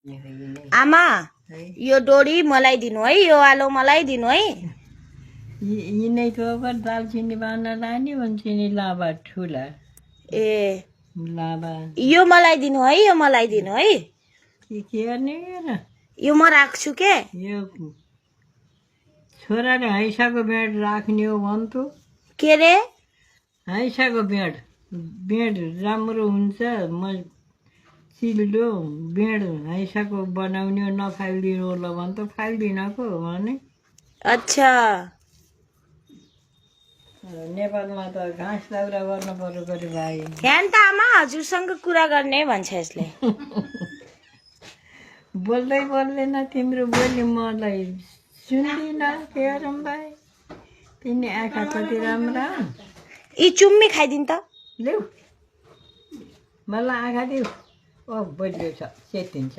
आमा यो डोरी मलाई दिनु है, यो आलो मलाई दिनु है। यिनैको अब दालचिनी बाँड्न लाने भन्छ नि लाभा ठुला ए लाभा यो मलाई दिनु है, यो मलाई दिनु है। के गर्ने र यो म राख्छु के। यो छोराले हैसाको बेड राख्ने हो भन्थ्यो। के रे हैसाको बेड बेड राम्रो हुन्छ म चिल्लो बेड हैसाको बनाउने हो नफालिदिनु होला भन्थ्यो। फालिदिनको भने अच्छा नेपालमा त घाँस दाउरा गर्नु पर्यो गरे भाइ। यहाँ त आमा हजुरसँग कुरा गर्ने भन्छ यसले। बोल्दै बोल्दैन तिम्रो बोली मलाई सुन्दिन के गरौँ भाइ। तिनी आँखा कति राम्रा यी चुम्मी खाइदिन् त। लेऊ मलाई आँखा दिऊ। ओ बलियो छ चेतिन्छ।